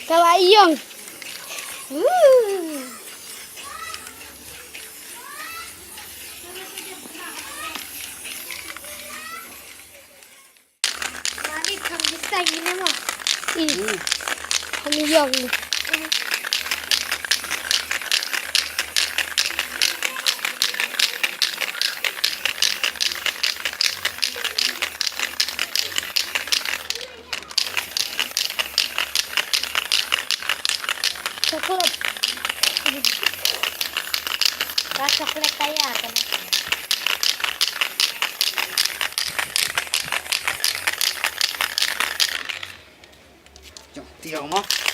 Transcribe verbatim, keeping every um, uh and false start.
Ka la ïong. Woo. Mami, kham jisai ni ma. Ih. Kham ïong. Chocolate. Ka chocolate ka ïa ka na. Jong tiang ma.